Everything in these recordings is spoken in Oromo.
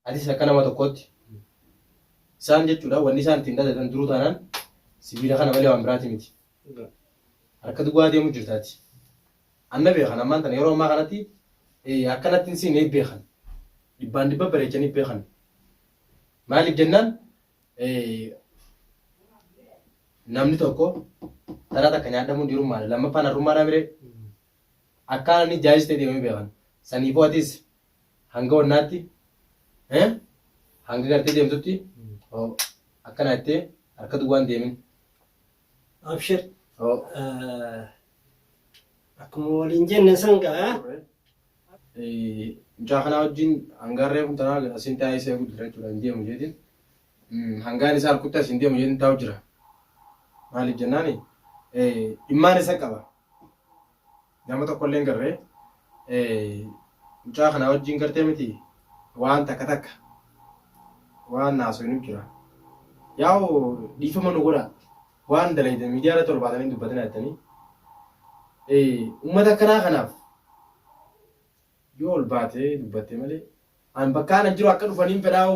Atis akka nama tokkootti isaan jechuudha wanni isaan ittiin dhalatan duruu taanaan sibiila kana malee waan biraati miti. Harka duwwaa deemu jirtaati. Anna beekan ammaan tana yeroo ammaa kanatti akkanatti hin siinee beekan. Dhibbaan dhibba bareechanii beekan. Maaliif jennaan namni tokko taraa takka nyaadhamuun dhiirummaadha. Lammaffaan harrummaadhaa miree akkaan inni jaayis ta'e deemee beekan. Saniifuu atis hanga wannaatti hanga gartee deemtutti akkana jettee harka duwwaan deemin. Abshir. Akkuma waliin jenne san gaa. Mucaa kanaa wajjin hangaan reefu tanaa asiin taa'ee isa eegu jira jechuudha hin deemu jeetiin. Hangaan isaa harkutti asiin deemu jeetiin taa'u jira. Maaliif jennaani dhimmaan isa qaba. Nama tokkollee hin garree mucaa kanaa wajjin gartee miti waan takka takka waan naasoo jira. Yaa'u dhiifama nu godha waan dalaydan miidiyaa irratti ol baatanii hin dubbatina jettanii uummata akkanaa kanaaf yoo ol baatee dubbatte malee an bakkaan an jiru akka dhufaniin fedhaa'u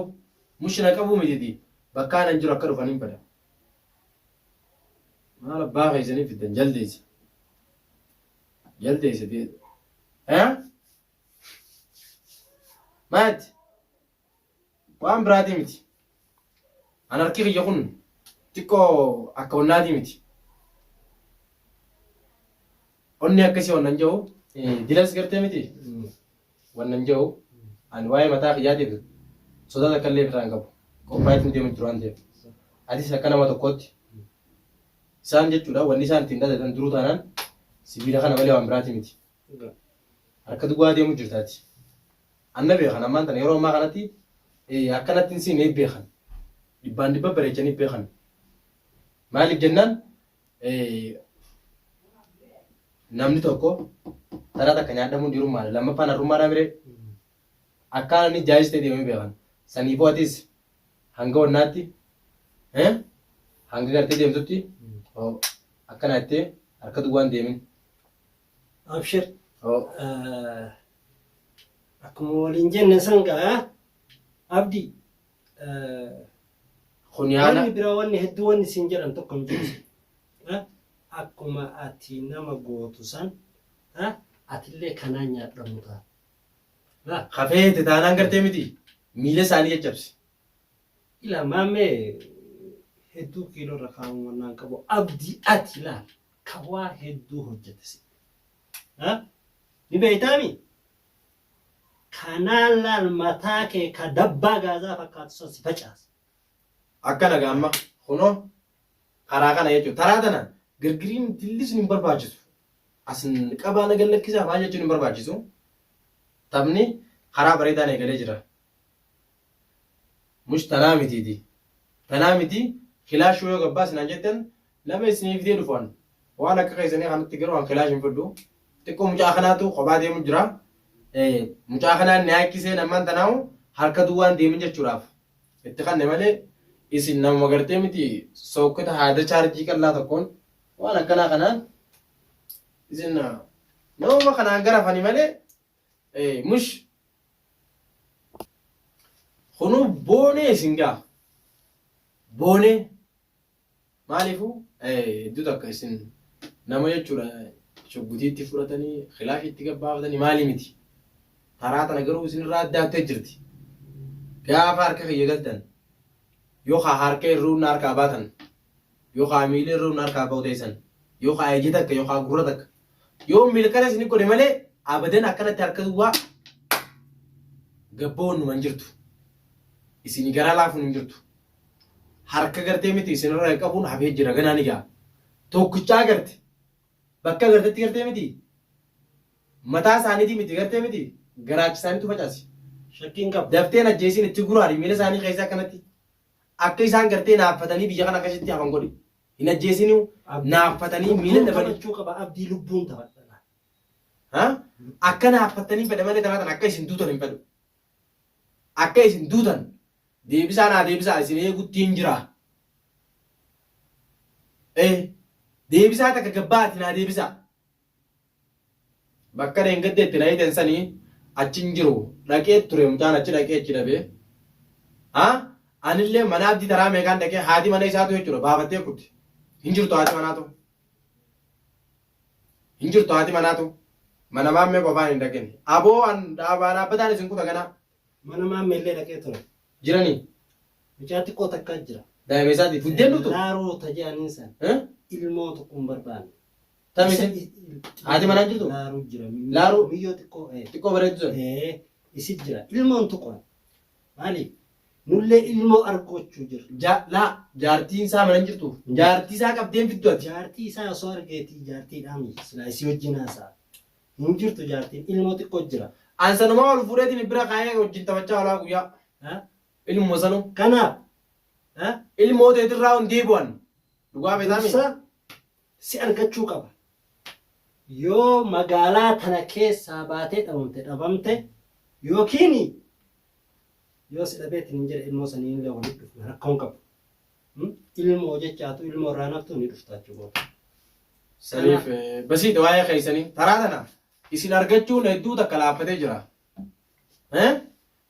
mushina qabuu mititi bakkaan an jiru akka dhufaniin fedha. Maal abbaa keessanii fiddan jaldeessa. Jaldeessa ta'e. Eh? Maati? Waan biraatii miti. An harki kiyya kun xiqqoo akka onnaatii miti. Onni akkasii wannan jiru dilas gartee miti. Wannan jiru ani waa'ee mataa kiyyaatiif sodaa takka illee irraa hin qabu. Qophaa'eetiin deemu jiru waan ta'eef. Atis akka nama tokkootti isaan jechuudha wanni isaan ittiin dhalatan duruu taanaan sibiila kana malee waan biraatii miti. Harka duwwaa deemu jirtaati. Anna beekan ammaan tana yeroo ammaa kanatti akkanatti hin siinee beekan. Dhibbaan dhibba bareechanii beekan. Maaliif jennaan namni tokko taraa takka nyaadhamuun dhiirummaadha. Lammaffaan harrummaadhaa miree akkaan inni jaayis ta'e deemee beekan. Saniifuu atis hanga wannaatti hanga gartee deemtutti akkana jettee harka duwwaan deemin. Abshir. Akkuma waliin jenne san gaa Abdi Kun yaala. Wanni biraa wanni hedduu wanni siin jedhan tokko hin jiru. Akkuma ati nama gootu san atillee kanaan nyaadhamu taata. Hafeete taanaan gartee miti miila isaanii caccabsi. Ilaa maammee hedduu kiiloo irra kaa'amuu mannaan qabu abdii ati ilaal ka waa hedduu hojjete si. Ni beeytaami? Kanaan laal mataa kee ka dabbaa gaazaa fakkaatu san si facaasa. Akkana gaa amma kunoo karaa kana jechuudha. Taraa tana girgiriin dilli sun hin barbaachisu. As qabaa na gad lakkisaa maal jechuun hin barbaachisu. Taphni karaa bareedaan eegalee jira. Mush tanaa mitiiti. Tanaa miti kilaashuu yoo gabbaas naan jettan nama isinii fidee dhufu an. Waan akka keessanii kanatti garuu an kilaash hin fidhu. Xiqqoo mucaa kanaatu kophaa deemu jira. Mucaa kanaan ni haakkisee ammaan tanaahu harka duwwaan deemin jechuudhaaf itti kanne malee isin namuma gartee miti sookkota haada chaarjii qallaa tokkoon waan akkanaa kanaan isin namuma kanaan garafani malee mush kunuu boonee isin gaa boonee maaliifuu hedduu takka isin nama jechuudha shuggutiitti fudhatanii kilaashiitti gabbaafatanii maalii miti taraa tana garuu isinirraa addaattee jirti gaafa harka kiyya galtan yookaan harka irruun harkaa baatan yookaan miila irruun harkaa ba'u teessan yookaan ija takka yookaan gurra takka yoo miilkana isin godhe malee abadan akkanatti harka duwwaa gabboon numa hin jirtu isin garaa laafuun hin jirtu harka gartee miti isinirra qabuun hafee jira ganaa ni ga'a tokkichaa garte bakka gartetti gartee miti mataa isaaniitii miti gartee miti garaacha isaaniitu facaasi. Shakkiin qabu. Dafteen ajjeesiin itti guraari miila isaanii keessa akkanatti akka isaan gartee naaffatanii biyya kana keessatti hafan godhi. Hin ajjeesiniu naaffatanii miila Lubbuun dhabanii. taphachuu qaba abdii lubbuun taphadha. Ha? Akka naaffattanii fedha malee taraa tan akka isin duutan hin fedhu. Akka isin duutan deebisaa naa deebisaa isin eegutti hin jira. Eh, deebisaa takka gabbaati naa deebisaa. Bakka dheengadda itti na hiitan sanii achi hin jiru. Dhaqee ture mucaan achi dhaqee achi dhabe. Ha? Anillee mana abdii taraa meeqaan dhaqee haati mana isaatu jechuudha baafattee kutti. Hin jirtu haati manaatu. Hin jirtu haati manaatu. Mana maammee qofaan hin dhaqin. Aboo an dhaabaa dhaabbataan isin kuta ganaa. Mana maammee illee dhaqee ture. Jiranii. Mucaa xiqqoo takkaa jira. Daa'ima isaati. Fuddeen dhuftu? Laaroo ta jedhaniin san. Eh? Ilmoo tokko hin barbaanne. Tami isin? Haati manaa hin jirtu? Laaruu jira. Laaruu? Miyyoo xiqqoo. Eh. Xiqqoo bareeddu sun. Eh, isi jira. Ilmoon tuqan. Maaliif? Nullee ilmoo argachuu jirra. Ja, laa, jaartiin isaa mana hin jirtu. Jaartii isaa qabdeen fiddu ati. Jaartii isaa osoo argeetii jaartiidhaan silaa isii wajjin haasa'a. Hin jirtu jaartiin ilmoo xiqqoo jira. An sanumaa ol fuudheetiin bira kaayee wajjin taphachaa olaa guyyaa. Ha? Ilmuma sanuu. Kanaaf ha? Ilmoo teetirraa hin deebi'an. Dhugaa beektaa mi? Dursa si argachuu qaba. Yoo magaalaa tana keessaa baatee dhabamte dhabamte yookiin yoo si dhabeetiin hin jedhe ilmoo sanii illee walitti dhufna rakkoon qabu. Ilmoo jechaatu ilmoo irraa naftu ni dhufta achi booda. Saniif basiidha waa'ee keessanii. Taraa tana isin argachuun hedduu takka laaffatee jira.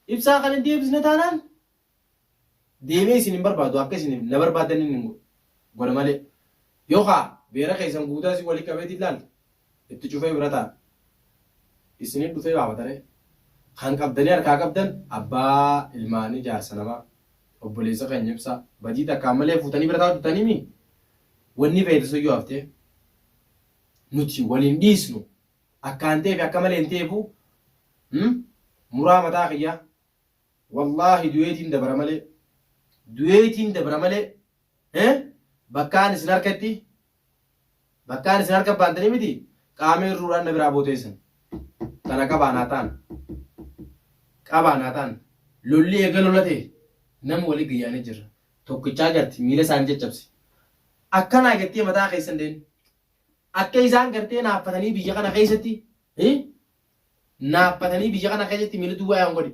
Ibsaa kan hin deebisne taanaan deemee isin hin barbaadu akka isin na barbaadan inni godha malee. Yookaa beera keessan guutaa isin walii qabeetiin laal itti cufee bira ta'a. Isinin dhufee baafataree. Kan qabdanii harkaa qabdan abbaa ilmaanii jaarsa namaa obboleessa keenya ibsaa badii takkaan malee fuutanii bira taa'u jirtanii mii? Wanni feete sun yoo haftee nuti waliin dhiisnu akkaan ta'eef akka malee hin ta'eefu muraa mataa kiyyaa wallaahi du'eetiin dabara malee du'eetiin dabara malee bakkaan isin harkatti bakkaan isin harka baantanii miti qaama irruudhaan na biraa booteessan tana qabaa naa ta'an qabaa naa ta'an lolli eega lola ta'e nama walii gayyaanee jirra tokkichaa garti miila isaanii caccabse akkanaa gartee mataa keessan deen akka isaan gartee naaffatanii biyya kana keessatti naaffatanii biyya kana keessatti miila duwwaa yaan godhi.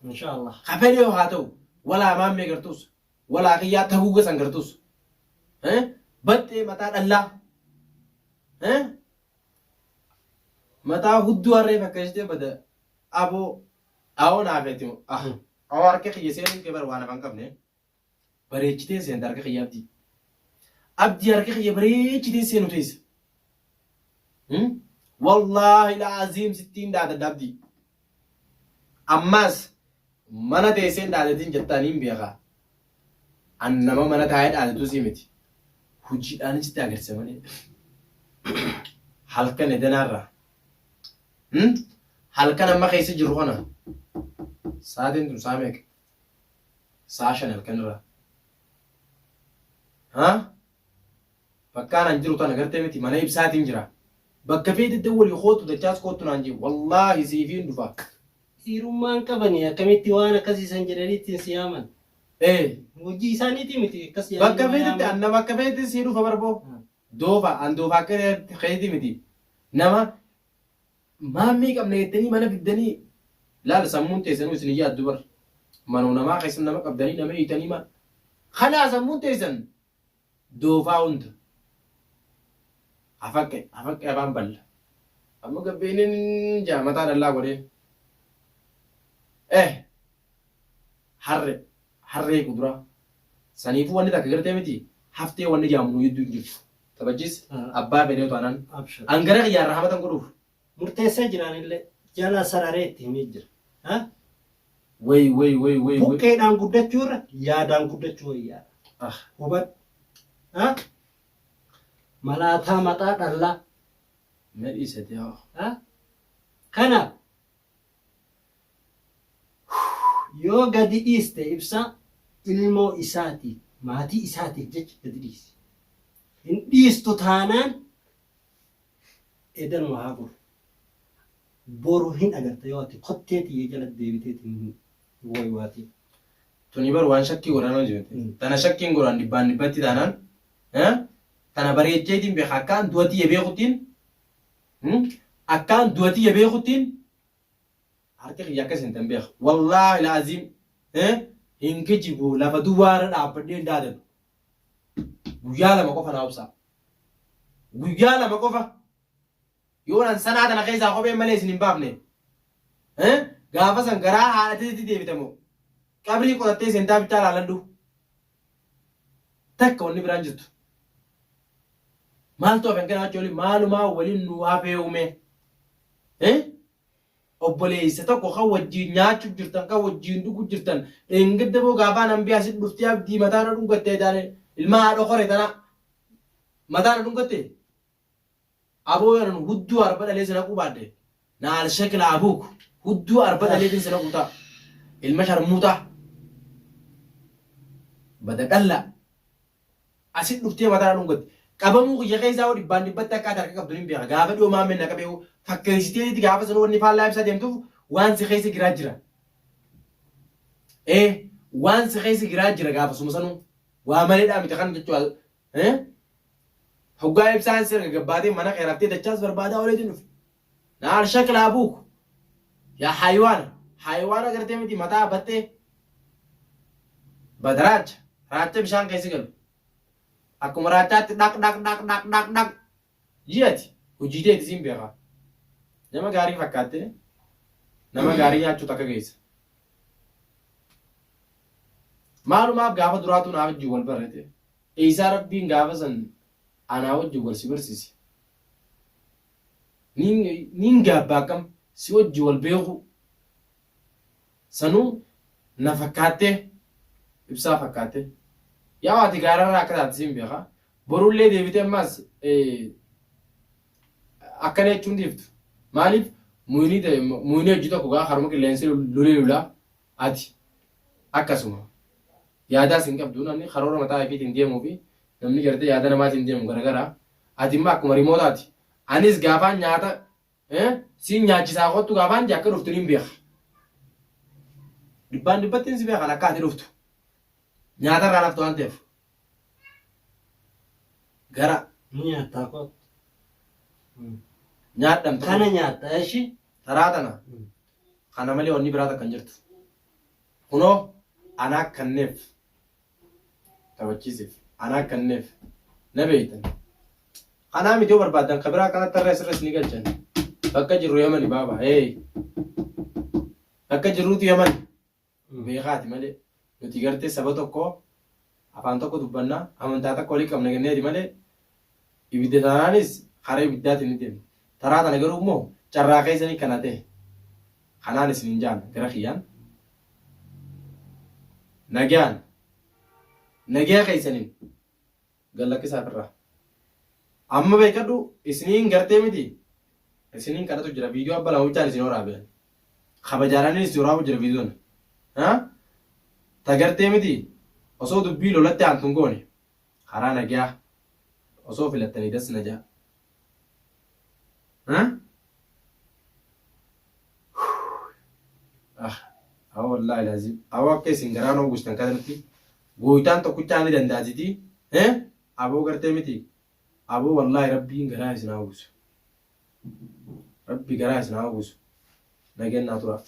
Inshaallah. Ka fedhe haa ta'u walaa maammee gartuus walaa kiyyaa taguuga san gartuus baxxee mataa dhallaa mataa hudduu harree fakkeessitee bada aboo awoo naafeeti ah awoo harka kiyya seenuun kee bar waan afaan qabne bareechitee seenta harka kiyya abdii abdii harka kiyya bareechitee seenu teessa wallaahi laaziim sittiin dhaadadha abdii ammaas mana teesseen dhaadatiin jettaa niin beekaa an nama mana taa'ee dhaadatu sii miti hojiidhaan sitti agarsiisa malee halkan edanaarraa halkan amma keessa jirru kana sa'aatiin tun sa'a meeqa sa'a 5 halkanirraa ha bakkaan an jiru tana gartee miti mana ibsaatiin jira bakka feetetti walii kootu dachaas kootu naan jee wallaahi siifiin dhufa. Dhiirummaan qabanii akkamitti waan akkasiisan jedhanii ittiin si yaaman? Ee. Hojii isaaniitii miti akkas jedhanii Bakka nama feetetti yaaman. an nama akka feetetti sii dhufa barboo. Doofa an doofa akka keetii miti. Nama maammii qabna jettanii mana fiddanii laal sammuun teessanuu isin hin yaaddu bar. Manuma namaa keessa nama qabdanii nama hiitanii maal. Kanaa sammuun teessan doofaa hunda. Hafaqqe hafaqqe afaan balla. Amma gabbeenin jaa mataa dhallaa godhee. Eh harre harree kuduraa. Saniifuu wanni takka gartee miti haftee wanni jaamu nu jidduu hin jirtu. Taphachiis abbaa fedhee taanaan. Abshir. An gara kiyyaan rahamatan godhuuf. Murteessee jiraanillee jala sararee itti himee jira. Ha? Way way way way way. Buqqeedhaan guddachuu irra yaadaan guddachuu wayyaadha. Ah. Hubadhu. Ha? Malaataa maxaa dhallaa. Mee dhiisati haa. Ha? Kanaaf yoo gadi dhiiste ibsaa ilmoo isaatiif maatii isaatiif jecha gadi dhiisi. Hin dhiistu taanaan edanuma haa bulu. Boru hin agarta yoo ati kottee tiyya jala deebiteetiin hin waywaatiin. Tuni bar waan shakkii godhan hojii miti. Tana shakkiin godhan dhibbaan dhibbatti taanaan tana bareecheetiin beeka akkaan du'a tiyya beekuttiin akkaan du'a tiyya beekuttiin harki kiyya akkas hin tan beeka. Wallaahi laaziim hin kijibu lafa duwwaa irra dhaabbadhee hin daadadu. Guyyaa 2 qofa naa obsaa. Guyyaa 2 qofa. Yoon an sanaa tana keessaa kopheen malee isin hin baafne. Gaafa san garaa haadha teetitti deebita moo? Qabrii qotattee seentaa bichaa laaladhu. Takka wanni biraan jirtu. Maaltu hafe kana achi olii maalumaa waliin nu hafee uume? Eh? Obboleessa tokko kan wajjin nyaachuu jirtan, kan wajjin dhuguu jirtan, dheengadda boo gaafaan hambii asit dhuftee abdii mataa na dhungattee taane ilma haadha kore tana mataa na dhungattee? Aboo yoon an hudduu arba dhalee si naquu baadhe naal shakila abuuk hudduu arba dhaleetiin si naquu ta'a ilma sharmuuxaa bada dhalla asit dhuftee mataa na dhungatte qabamuu kiyya keessaa hoo dhibbaan dhibbatti akka ati harka qabdu nin beeka gaafa dhiyoo maammeen na qabee hoo fakkeessiteeti gaafa sanuu wanni faallaa ibsaa deemtuuf waan si keessa giraa jira ee waan si keessa giraa jira gaafa suma sanuu waa maleedhaa miti kan jechuudha ee Hoggaa ibsaan si erga gabbaatee mana kee raftee dachaas barbaadaa ooleetiin dhufe. Naar shakla abuuk. Yaa hayiwaana. Hayiwaana gartee miti mataa battee. Bada raacha. Raacha bishaan keessa galu. Akkuma raachaatti dhaq dhaq dhaq dhaq dhaq dhaq. Ji'ati hojii teeti siin beekaa. Nama gaarii fakkaattee nama gaarii nyaachuu takka geessa. Maalumaaf gaafa duraatuu naa wajjin wal barrete. Eeysaa Rabbiin gaafa san anaa wajjin wal si barsiise. Niin niin gaabba akkam si wajji wal beekuu. Sanuu na fakkaattee ibsaa fakkaattee. Yaa ati gaararraa akka taate siin beeka. Borullee deebitee ammaas akkana jechuun dhiiftu. Maaliif muyinii ta'e muyinii hojii tokko gaa haruma qilleensi lulee lulaa ati akkasuma. Yaadaas hin qabdu namni karoora mataa ifiitiin deemuu fi namni gartee yaada namaatiin deemu garagara. Ati immoo akkuma rimootaati. Anis gaafaan nyaata siin nyaachisaa kottu gaafaan jee akka dhuftu nin beeka. Dhibbaan dhibbattiin si beekan akka ati dhuftu. Nyaata irraa naftu waan ta'eef. Gara Ni nyaattaa kottu. Nyaadhamtu. Kana nyaatta eshi. Taraa tana. Kana malee wanni biraa takka hin jirtu. Kunoo anaa kanneef taphachiisiif anaa kanneef na beeytan. Kanaa miti yoo barbaaddan ka biraa kanatti irra asirra isinii galchan. Bakka jirru Yamani baaba. Hey. Bakka jirruutu Yamani. Beekaati malee nuti gartee saba tokko afaan tokko dubbanna amantaa takka walii qabna jenneeti malee ibidda taanaanis karaa ibiddaatiin ni deemna. Taraa tana garuu immoo carraa keessanii kana ta'e. Kanaan isinin jaan gara kiyyaan nagyaan nagya keessanin gad lakkisaa firraa. Amma beekadhu isiniin gartee miti isiniin kadhatu jira viidiyoo abba lama bichaan isin waraabe. Kabajaadhaan isin waraabu jira viidiyoon. Ha? Ta gartee miti osoo dubbii lolatti aantu hin goone karaa nagyaa osoo filattanii das na jaa. Ha? Ah, awwa wallaahi laazim. Awwa akka isin garaa nama gustan kanatti gooytaan tokkichaa ni danda'atiti. Eh? Aboo gartee miti. Aboo wallaahi rabbiin garaa isin haa gusu. Rabbi garaa isin haa gusu. Nageen naa tura.